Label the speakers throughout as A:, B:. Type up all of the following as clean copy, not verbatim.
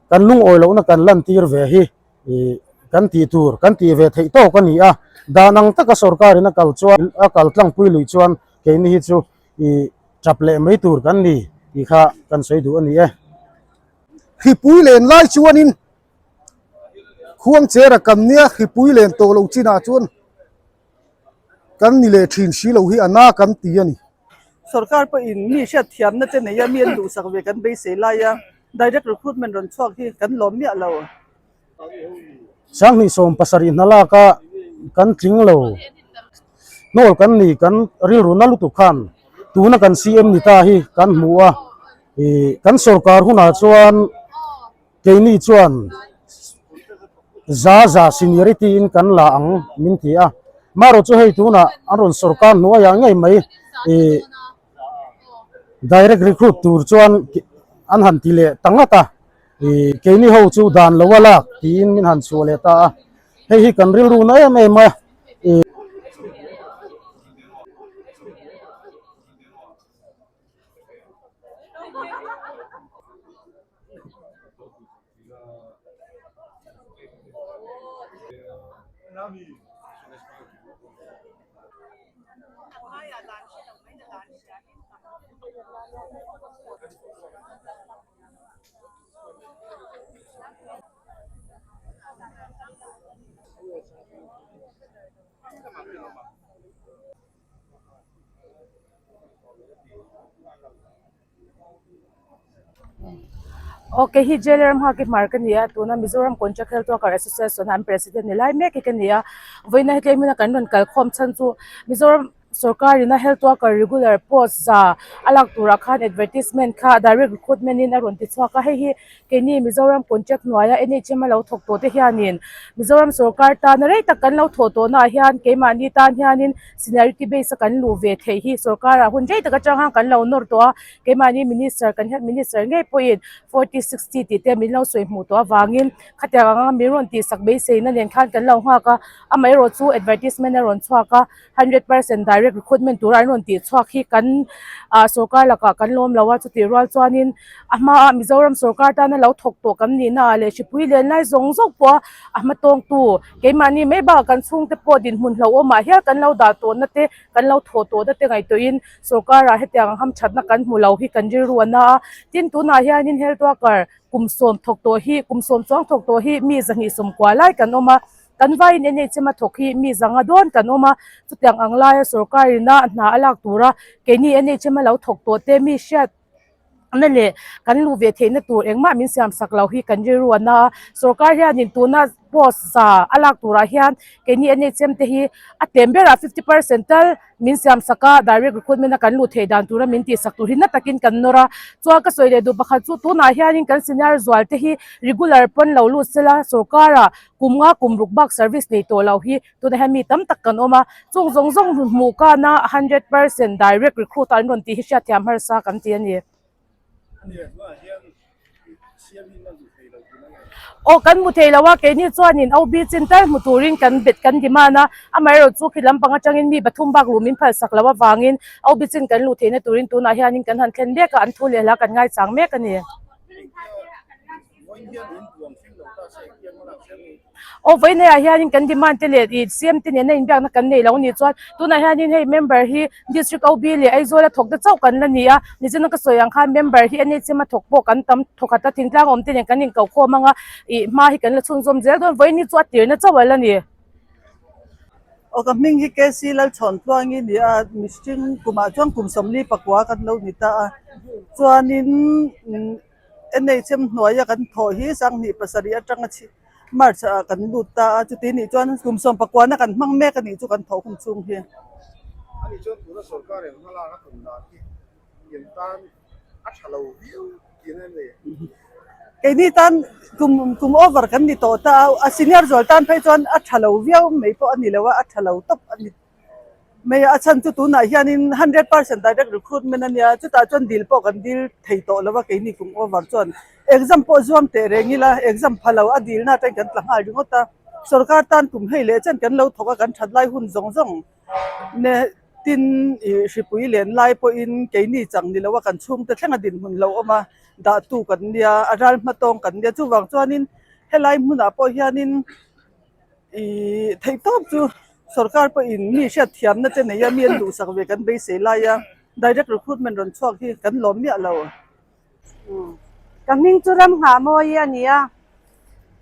A: Kan lungawi lohna kan lantir ve hi kan tih tur kan tih ve theih tawk a ni a. Dan ang taka sorkarin a kal chuan a kal tlangpui luih chuan keini hi chu tap leh mai tur kan ni tih kha kan sawi duh a ni e.
B: Hripui len lai chuanin Khuangchera kan nia hripui len tawh lo chinah chuan kan ni leh thin si lo hi a na kan ti a ni.
C: Sorkar pawhin mi hriatthiamna te neia mi an duhsak ve kan beisei laia direct recruitment rawn chhuak hi kan lawm miah lo.
A: Sanghnih 70 hna laka kan tling lo hnawl kan ni kan rilru na lutuk khan tuna kan CM ni ta hi kan hmu a, ih kan sorkar hunah chuan Keini chuan za za seniority in kan la ang min ti a, marawh chu hei tunah an rawn sorkar hnuaiah ngei mai ih direct recruit tur chuan an han ti leh ta ngat a, ih keini ho chu dan lo a lak tiin min han chhuah leh ta a, hei hi kan rilru na em em a ih.
D: Aw kei hi Jailer Hmaki Hmar ka ni a tuna Mizoram Contract Health Worker Association an president ni lai mek hi ka ni a vawiina hetlai hmuna kan rawn kal khawm chhan chu Mizoram sorkar ina health worker regular post za a lak turah khan advertisement kha direct recruitment in a rawn ti chhuak a hei hi keini Mizoram contract hnuaia N_H_M a lo thawk tawh te hianin Mizoram sorkar tana rei tak kan lo thawh tawh naah hian keimahni tan hianin seniority base a kan luh ve theih hi sorkar ah hun rei tak atang khan kan lo nawr tawh a keimahni minister kan health minister ngei pawhin forty sixty tih te min lo sawi hmuh tawh avangin khatiang anga min rawn tihsak beiseina nen khan kan lo nghak a amaherawh chu advertisement a rawn chhuak a hundred percent direct recruitment tura an rawn tih chhuak hi kan ah sorkar lakah kan lawm lo a chutih rual chuanin a hmaah Mizoram sorkar tana lo thawk tawh kan nihna ah leh hripui len lai zawng zawng pawh a a hma tawngtu keimahni mai bakah kan chhungte pawh dinhmun hlauhawmah hial kan lo dah tawhna te kan lo thawh tawhna te ngaihtuahin sorkarah hetiang ang hamthatna kan hmu lo hi kan rilru a na a tin tunah hianin health worker kum sawm thawk tawh hi kum sawm chuang thawk tawh hi mi zahnih sawmkua lai kan awm a. Kan vaiin NHM a thawk hi mi zanga dawn kan awm a, chutiang ang laia sorkar ina hna a lak tura keini NHM a lo thawk tawh te mi hriatna leh kan luh ve theihna tur engmah min siam sak lo hi kan rilru a na a. Sorkar hianin tuna post za a lak turah hian keini NHM te hi a tlem berah fifty percent tal min siam sak a, direct recruitment a kan luh theih dan tura min tihsak tur hi na takin kan nawr a. Chuan ka sawi leh duh pakhat chu tunah hianin kan senior zual te hi regular pawn lo lut sela sorkarah Kum nga kum ruk bak service nei tawh lo hi tunah hian mi tam tak kan awm a, chung zawng zawng hmuh kana 100% direct recruit an rawn tih hi hriatthiam harsa kan ti a ni. Aw kan hmu thei lo a, keini chuanin OB chin tal hmu turin kan bet kan demand a, amaherawh chu khi lampang atangin mi pathum bak luh min phalsak loh avangin OB chin kan luh theihna turin tunah hianin kan han thlen mek a, an thu leh hla kan ngaichang mek a ni. Aw vawiinah hianin kan demand te leh ih CM te nena inbiakna kan nei lo a nih chuan tunah hianin hei member hi district OB leh Aizawl a thawk te chauh kan la ni a nichina ka sawi ang khan member hi NHM a thawk pawh kan tam thawkhat a thingtlang awm te nen kan inkoh khawm ang a ih hma hi kan la chhunzawm zel dawn vawiin hi chu a tirna chauh a la ni.
C: Aw ka hming hi KC Lalchhawntluangi ni a mihring kumah chuan kum 44 kan lo ni ta a chuanin. NHM hnuaia kan thawh hi 2007 atanga chhi March ah kan lut ta a chuti nih chuan kum 19 na kan hmang mek a nih chu kan thawh hun chhung hi.
B: Ani chuan tuna sorkar in hma lak a tum dan hi in tan a tha lo viau tihna em ni?
C: Keini tan kum kum over kan ni tawh ta a, a senior zual tan phei chuan a tha lo viau mai pawh a ni lo a, a tha lo tawp a ni. Mai a chhan chu tunah hianin 100% direct recruitment a nia chutah chuan dil pawh kan dil thei tawh lo a keini kum over chuan exam pawh zuam teh reng ila exam pha lo a dilna atangin kan tla nghal ringawt a sorkar tan kum hei leh chen kan lo thawk a kan that lai hun zawng zawng ne tin ih hripui len lai pawhin keini chang ni lo a kan chhungte thleng a dinhmun lo awm a. dahtu kan nia a ral hmatawng kan nia chuvang chuanin helai hmunah pawh hianin ihh theihtawp chu sorkar pawhin mi hriatthiamna te nei a mi an duhsak ve kan beisei lai a direct recruitment rawn chhuak hi kan lawm miah lo.
E: Ka hming chu ram nghah mawi a ni a,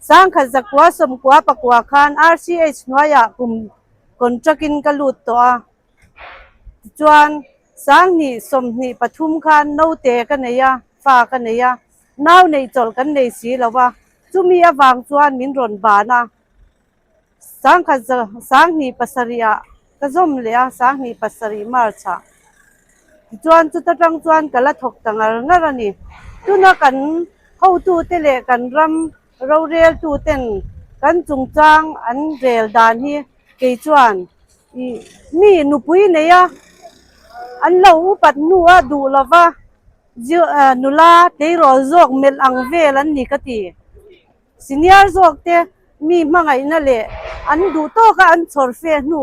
E: sangkhat zakua sawmkua pakua khan RCH hnuaiah kum contract in ka lut tawh a, tichuan sanghnih 23 khan naute ka nei a, fa ka nei a, nau neih chawlh kan nei si lo a, chumi avang chuan min rawn ban a, sangkhat 27 ah ka zawm leh a, 27 March ah. Tichuan chuta tang chuan ka la thawk ta ngar ngar a ni. Tuna kan hotute leh kan ram roreltuten kan chungchang an rel dan hi kei chuan ih mi nupui nei a, an lo upat hnu a duh lova nula tleirawl zawk melh ang vel an ni ka ti. Senior zawk te mi hmangaihna leh an duh tawka an chhawr fe hnu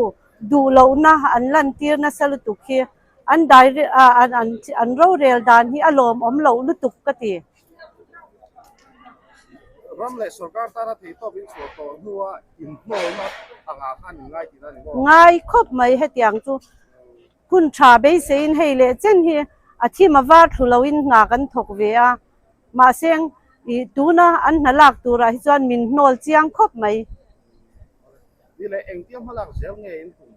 E: duh lohna an lantir nasa lutuk hi an dai an rorel dan hi a lawmawm loh lutuk ka ti.
B: Ram leh sorkar tana theihtawp in chhuah tawh hnua inhnawlna angah khan in ngai tihna a ni maw?
E: Ngai khawp mai hetiang chu hun tha beiseiin hei leh chen hi a thim a var thlu loin hna kan thawk ve a. Mahse, ih tuna an hna lak turah hi chuan min hnawl chiang khawp mai.
B: Ni leh engtia hma lak zel nge in tum?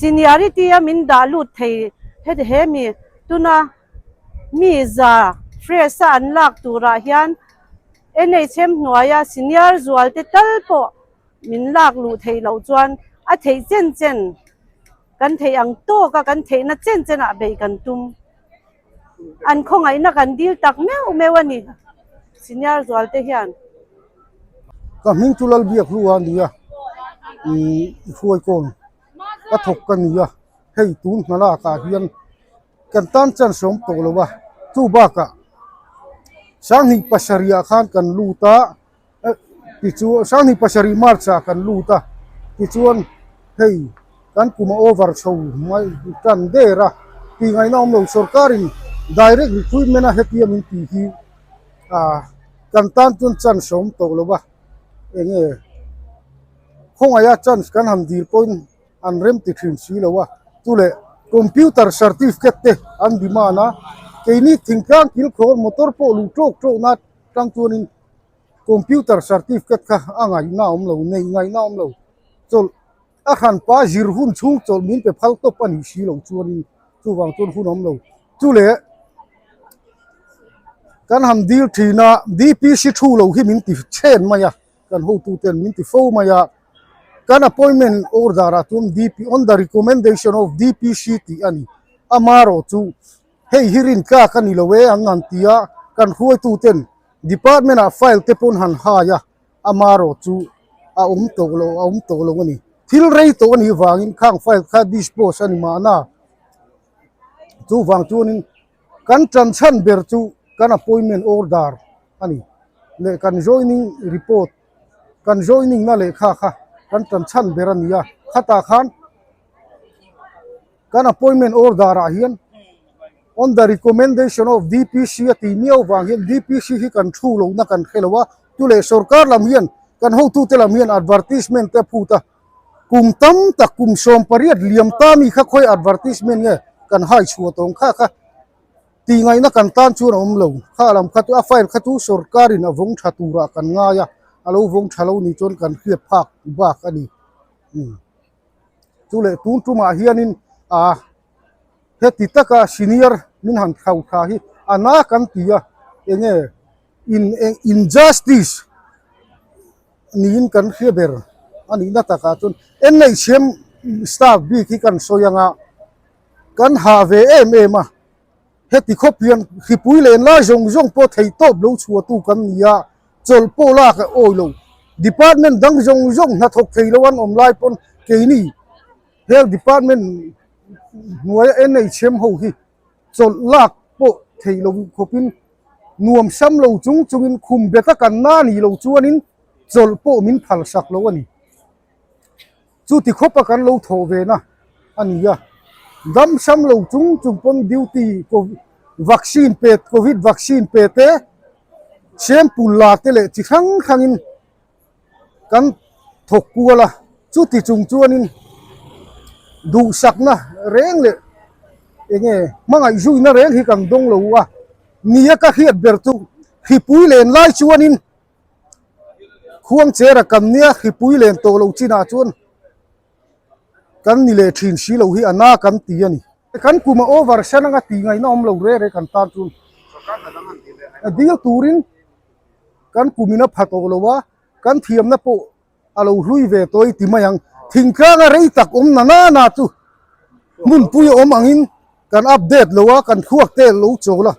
E: Seniority a min dah lut thei heti he mi tuna mi za fresh a an lak turah hian NHM hnuaia senior zual te tal pawh min lak luh theih loh chuan a theih chen chen Kan theih ang tawk a, kan theihna chen chenah beih kan tum. An khawngaihna kan dil tak meuh meuh a ni, senior zual te hian.
A: Ka hming chu Lalbiak hlu a ni a, ih hruaikawn ka thawk ka ni a, hei tun hna lakah hian kan tan chance a awm tawh lo a, chu bakah 27 ah khan kan lut a. Tichuan 27 March ah kan lut a, tichuan hei kan kum a over chho mai tan der a, tih ngaihna awm lo sorkarin direct recruitment a hetia min tih hi ah kan tan chuan chance a awm tawh lo a, enge khawngaih a chance kan han dil pawhin an rem ti thin si lo a, chuleh computer certificate te an demand a, keini thingtlang kilkhawr motor pawh luh tawk tawk na tang chuanin. Computer certificate kha a ngaihna awm lo, nei ngaihna awm lo. Chawlh a hranpa zir hun chhung chawlh min pe phal tawp a nih si loh chuanin chuvang chuan hun awm lo. Chu leh kan han dil thin a, DPC thu lo hi min ti chhen mai a, kan hotuten min ti fo mai a. Kan appointment order ah chuan DP on the recommendation of DPC tih a ni. Amarawh chu hei hi rintlak a ni lo e an han ti a, kan hruaituten Department ah file te pawn han hai a, amarawh chu a awm tawh lo, a awm tawh lo a ni. Thil rei tawh a nih vangin khang file kha dispose a ni mahna. Chuvang chuanin kan tan chhan ber chu kan appointment order a ni leh kan joining report, kan joining na lehkha kha kan tan chhan ber a ni a, khatah khan Kan appointment order ah hian on the recommendation of DPC a tih miau vang hian DPC hi kan thu lohna kan hre lo a, chu leh sorkar lam hian kan hotute lam hian advertisement te a phut a, kum tam tak kum 18 liam ta mi kha khawi advertisement nge kan hai chhuah tawng kha kha tih ngaihna kan tan chuan a awm lo, kha lam kha chu a file kha chu sorkarin a vawng tha turah kan ngai a, a lo vawng tha lo ni chuan kan hriat phak bak a ni. Chu leh tun tumah hianin ah heti taka senior min han thlau thla hi a na kan ti a enge in injustice niin kan hria ber a nihna takah chuan NHM staff bik hi kan sawi anga kan hah ve em em a. Heti khawp hian hripui len lai zawng zawng pawh thei tawp lo chhuahtu kan ni a, chawlh pawh lak a awi lo. Department dang zawng zawng hnathawk thei lo an awm lai pawn keini Health Department hnuaia NHM ho hi chawlh lak pawh thei lo khawpin nuam sam lo chung chungin khum beka kan na ni lo chuanin chawlh pawh min phalsak lo a ni. Chuti khawpa kan lo thawh ve na a ni a, dam sam lo chung chung pawn duty
B: Vaccine pe Covid vaccine pe te sample la te leh chi hrang hrangin kan thawk kual a, chuti chung chuanin duhsakna reng leh eng nge hmangaih zuina reng hi kan dawng lo a, nia ka hriat ber chu hripui len lai chuanin khuangchera kan nia hripui len tawh lo chinah chuan kan ni leh thin si lo hi a na kan ti a ni. Kan kum a over sen anga tih ngaihna awm lo re re kan tan chuan dil turin kan kum in a pha tawh lo a, kan thiamna pawh a lo hlui ve tawh i ti mai ang. Thingtlanga rei tak awm na na na chu hmunpui a awm angin kan update lo a, kan thluak te lo chawl a,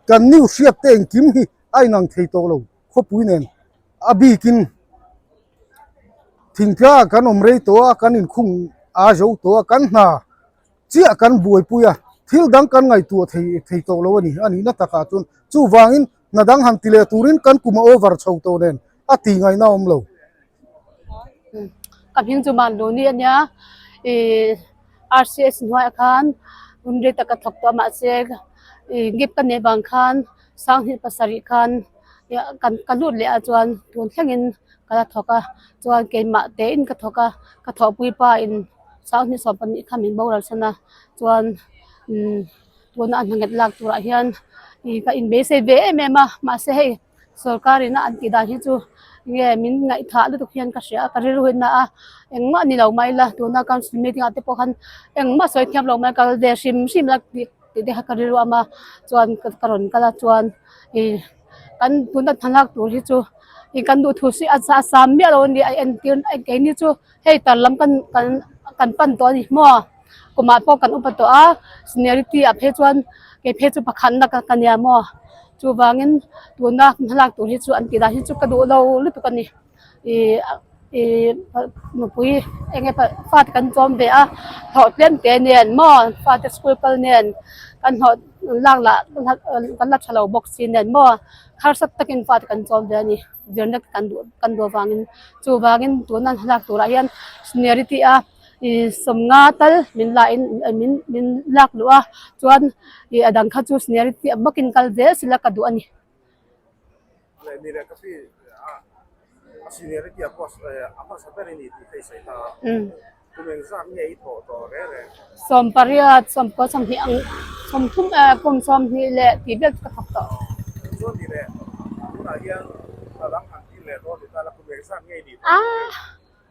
B: kan news hriat te engkim hi a inang thei tawh lo khawpui nen a bikin thingtlanga kan awm rei tawh a, kan inkhung a zo tawh a, kan hna chiah kan buaipui a, thil dang kan ngaihtuah thei thei tawh lo a ni, a nihna takah chuan chuvangin hna dang han ti leh turin kan kum a over chho tawh nen a tih ngaihna a awm lo.
F: Ka hming chu Manluni a nia, ih RCS hnuaiah khan hun rei tak ka thawk tawh a mahse ih gift ka neih vang khan sanghnih pasarih khan kan ka lut leh ah chuan tun thlengin ka la thawk a chuan keimah tein ka thawk a ka thawhpui pa in sanghnih 12 kha min boral san a chuan umm tuna a hnanghet lak turah hian ih ka inbeisei ve em em a mahse hei sorkar in a an tih dan hi chu nge min ngaihthah lutuk hian ka hria a ka rilru in a a engmah ni lo mai la tuna council meeting ah te pawh khan engmah sawi thiam lo mai kal ve hrim hrim la tih tih te kha ka rilru am a chuan ka rawn kal a chuan ih kan tuna thlalak tur hi chu ih kan duh thu si a sam miah lo a ni a entir keini chu hei tar lam kan kan kan pan tawh a ni maw kumah pawh kan upa tawh a seniority ah phei chuan kei phei chu pakhatna ka ka nia maw chuvangin tuna hmalak tur hi chu an tih dan hi chu ka duh lo lutuk a ni ih ih nupui eng nge fate kan chawm ve a hlawh tlem te nen maw fate school kal nen kan hlawh lak lah kan la tha lo bawk si nen maw harsat takin fate kan chawm ve a ni. Zirna kan duh kan duh avangin chuvangin tuna an lak turah hian seniority a ih sawmnga tal min la in min min lak luh a chuan ih a dang kha chu seniority ang bawkin kal zel sela ka duh a ni. 18 sawmkua 20 ang 30 eh kum 20 leh tih vel chu ka thawk tawh. Ah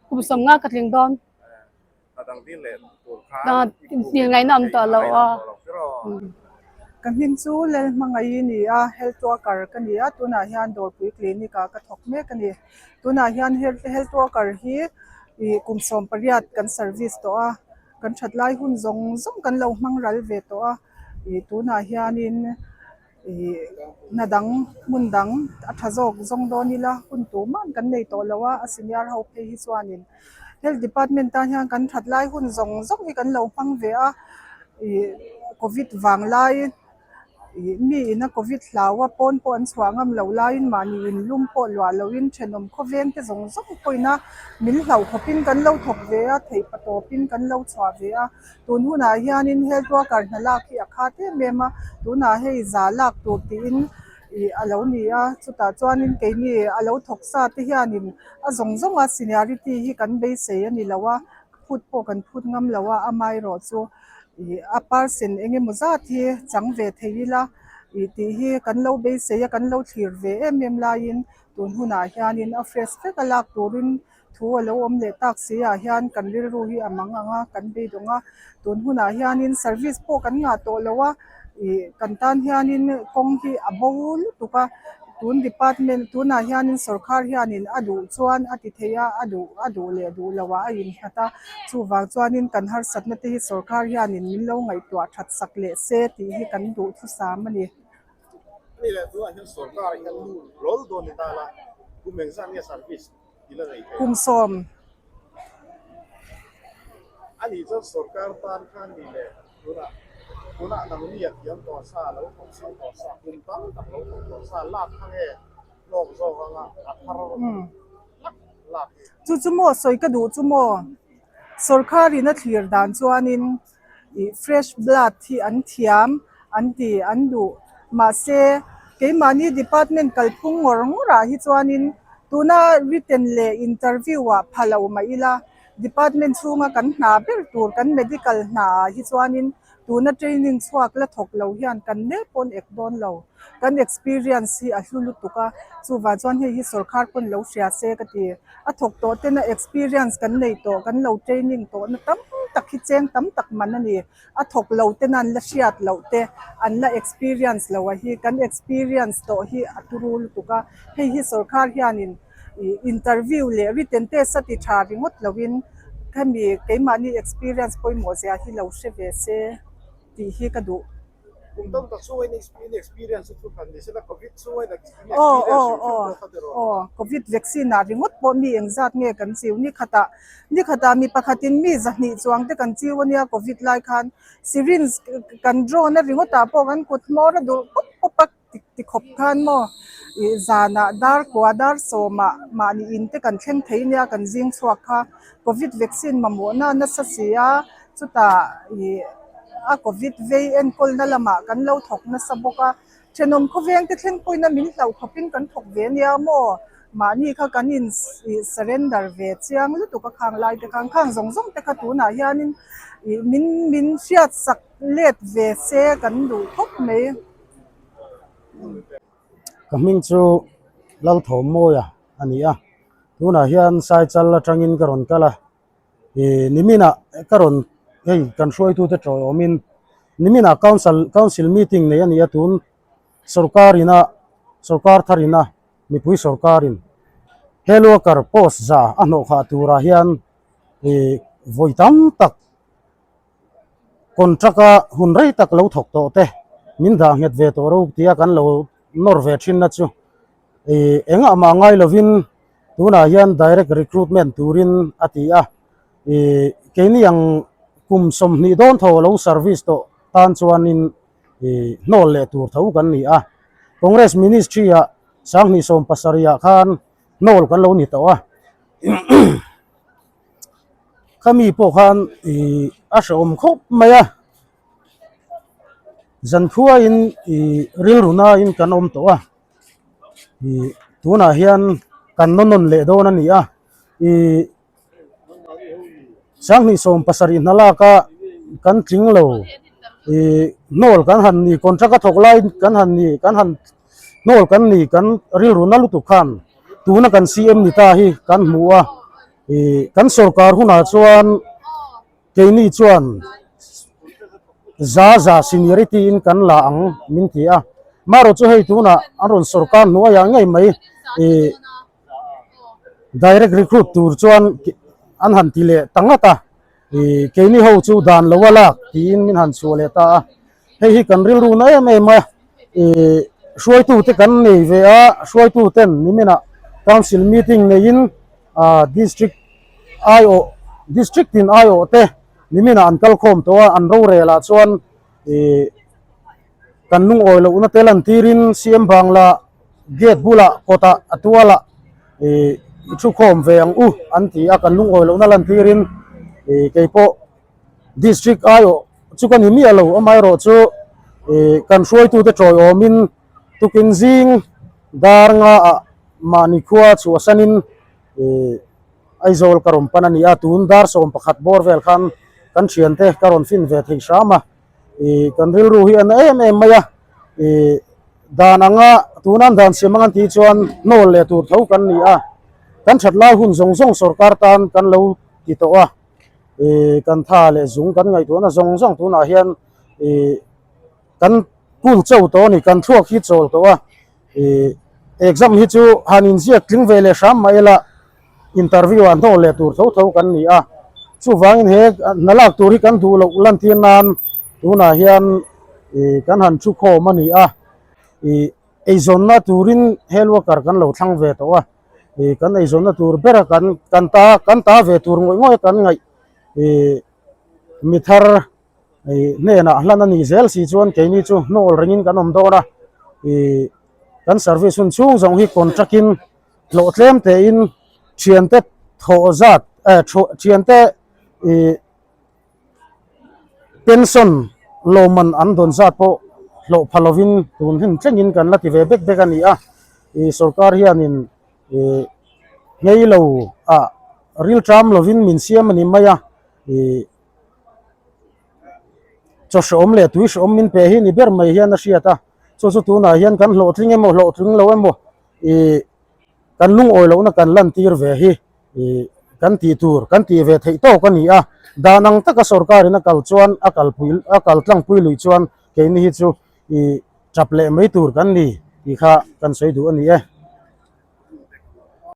F: kum 50 ka tling dawn. Dil ngaihna awm tawh lo a.
C: Ka hming chu Lalhmangaih i ni a, health worker ka ni a, tunah hian Dawrpui clinic ah ka thawk mek a ni. Tunah hian health worker hi ih kum 18 kan service tawh a, kan that lai hun zawng zawng kan lo hmang ral ve tawh a, ih tunah hianin ih hna dang hmun dang a tha zawk zawng dawn ila hun tumah kan nei tawh lo a, a senior ho phei hi chuanin health department tan hian kan that lai hun zawng zawng hi kan lo hmang ve a ih covid vang lai ih mi ina covid hlau a pawn pawh an chhuah ngam loh laiin mahni in lum pawh luah lohin thenawm khawveng te zawng zawng pawhin a min hlauh khawpin kan lo thawk ve a theih patawpin kan lo chhuah ve a tun hunah hianin health worker hna lak hi a khat em em a tunah hei za lak tur tiin ih a lo ni a chutah chuanin keini a lo thawk sa te hianin a zawng zawng a seniority hi kan beisei a ni lo a phut pawh kan phut ngam lo a amaherawh chu ih a percent eng emaw zat hi chang ve thei ila ih tih hi kan lo beisei a kan lo thlir ve em em laiin tun hunah hianin a fresh vek a lak turin Thu a lo awm leh tak si ah hian kan rilru hi a mang ang a, kan beidawng a. Tun hunah hianin service pawh kan ngah tawh lo a, ih kan tan hianin kawng hi a bo lutuk a. Tun department tunah hianin sorkar hianin a duh chuan a ti thei a, a duh a duh leh duh loh ah a innghat a. Chuvang chuanin kan harsatna te hi sorkar hianin min lo ngaihtuah that sak leh se tih hi kan duh thusam a ni.
B: Hei leh tunah hian sorkar hian nu hlawl dawn ni ta la, kum engzat nge service
C: Kum 10. Chu chu maw sawi ka duh chu maw sorkarin a thlir dan chuanin ih fresh blood hi an thiam an ti an duh. Mahse, keimahni department kalphung ngawr ngawrah hi chuanin tuna written leh interview ah pha lo mah ila, department chhunga kan hna ber tur kan medical hna ah hi chuanin tuna training chhuak la thawk lo hian kan nel pawn ek dawn lo. Kan experience hi a hlu lutuk a, chuvang chuan hei hi sorkar pawn lo hria se ka ti. A thawk tawh tena experience kan nei tawh, kan lo training tawh na tam tak hi cheng tam tak man a ni. A thawk lo tena an la hriat loh te, an la experience lo a hi, kan experience tawh hi a turu lutuk a. Hei hi sorkar hianin ih interview leh written test a ti tha ringawt loin khami keimahni experience pawimawh zia hi lo hre ve se tih hi ka duh.
B: Kum tam tak chhunga in experience chu kan ni sela covid chhunga in experience
C: Aw aw aw aw covid vaccine ah ringawt pawh mi engzat nge kan chiu ni khatah ni khatah mi pakhatin mi zahnih chuang te kan chiu ania covid lai khan syringe kan draw na ringawt ah pawh kan kut hmawr a duh pawp pawp a ti khawp khan maw ih zanah dar kua dar sawmah mahni in te kan thleng thei nia kan zing chhuak kha covid vaccine mamawhna nasa si a chutah ih a covid vei enkawlna lamah kan lo thawk nasa bawk a thenawm khawveng te thleng pawhin a min hlauh khawpin kan thawk ve nia maw mahni kha kan in ih surrender ve chiang lutuk a khang lai te khan khang zawng zawng te kha tunah hianin ih min min hriat sak let ve se kan duh khawp mai.
A: Ka hming chu Lalthawmmawia a ni a, tunah hian Saichal atangin ka rawn kal a, ih niminah ka rawn hei kan hruaitute tawiawmin niminah council council meeting nei a ni a tun sorkar ina sorkar thar ina mipui sorkarin he worker post za a hnawh khah turah hian ih vawi tam tak. Contract a hun rei tak lo thawk tawh te min dah nghet ve tawh ro tia kan lo nawr ve thin na chu ih engah mah ngai lovin tunah hian direct recruitment turin a ti a ih keini ang kum 20 dawn tho lo service tawh tan chuanin ih hnawl leh tur tho kan ni a Congress ministry ah 2017 ah khan hnawl kan lo ni tawh a. Khami pawh khan ih a hrehawm khawp mai a zankhuain ih rilru nain kan awm tawh a ih tunah hian kan nawn leh dawn a ni a ih 2017 hna lak a kan tling lo ih hnawl kan han ni contract a thawk lai kan han ni kan han hnawl kan ni kan rilru na lutuk khan tuna kan CM ni ta hi kan hmu a. Ih kan sorkar hunah chuan keini chuan za za seniority in kan la ang min ti a marawh chu hei tunah an rawn sorkar hnuaiah ngei mai ih direct recruit tur chuan an han ti leh ta ngat a ih keini ho chu dan lo a lak tiin min han chhuah leh ta a hei hi kan rilru na em em a ih hruaitute kan nei ve a hruaituten niminah council meeting neiin ah district aiawh district in aiawh te niminah an kal khawm tawh a an rorel ah chuan ih kan lungawi lohna te lan tirin CM Bangla gate bulah kawtah a tualah ih i thu khawm ve ang u an ti a kan lungawi lohna lan tirin ih keipawh district aiawh chu ka ni miah lo amaherawh chu ih kan hruaitute tawiawmin tukin zing dar nga ah mahni khua chhuahsanin ih Aizawl ka rawn pan a ni a tun dar 11 bawr vel khan kan thiante ka rawn fin ve thei hram a ih kan rilru hi a na em em mai a ih dan anga tuna an dan siam ang an tih chuan hnawl leh tur tho kan ni a kan that lai hun zawng zawng sorkar tan kan lo ti tawh a. Ih kan tha leh zung kan ngaihtuahna zawng zawng tunah hian ih kan kul cho tawh a ni kan thluak hi chawl tawh a ih exam hi chu han inziak tling ve leh hram mah ila interview ah hnawl leh tur tho tho kan ni a chuvangin he hna lak tur hi kan duh loh lantir nan tunah hian ih kan han thu khawm a ni a ih eizawnna turin health worker kan lo thlang ve tawh a. Ih kan eizawnna tur bera kan kan ta kan ta ve tur ngawih ngawih kan ngaih ih mi thar ih hnenah hlan a nih zel si chuan keini chu hnawl rengin kan awm dawn a ih kan service hun chhung zawng hi contract in hlawh tlem tein thiante thawh zat eh thiante ih pension lawmman an dawn zat pawh. hlawh pha lovin tun hun thlengin kan la ti ve bek bek a ni a, ih sorkar hianin ih nghei lo ah rilṭam lovin min siam a ni mai a, ih chaw hrehawm leh tui hrehawm min pe hi ni ber mai hian a hriat a, chu chu tunah hian kan hlawhtling emaw hlawhtling lo emaw ih kan lungawi lohna kan lantir ve hi ih kan tih tur kan tih ve theih tawk a ni a, dan ang taka sorkarin a kal chuan a kalpui a kal tlangpui luih chuan keini hi chu ih tap leh mai tur kan ni tih kha kan sawi duh a ni e.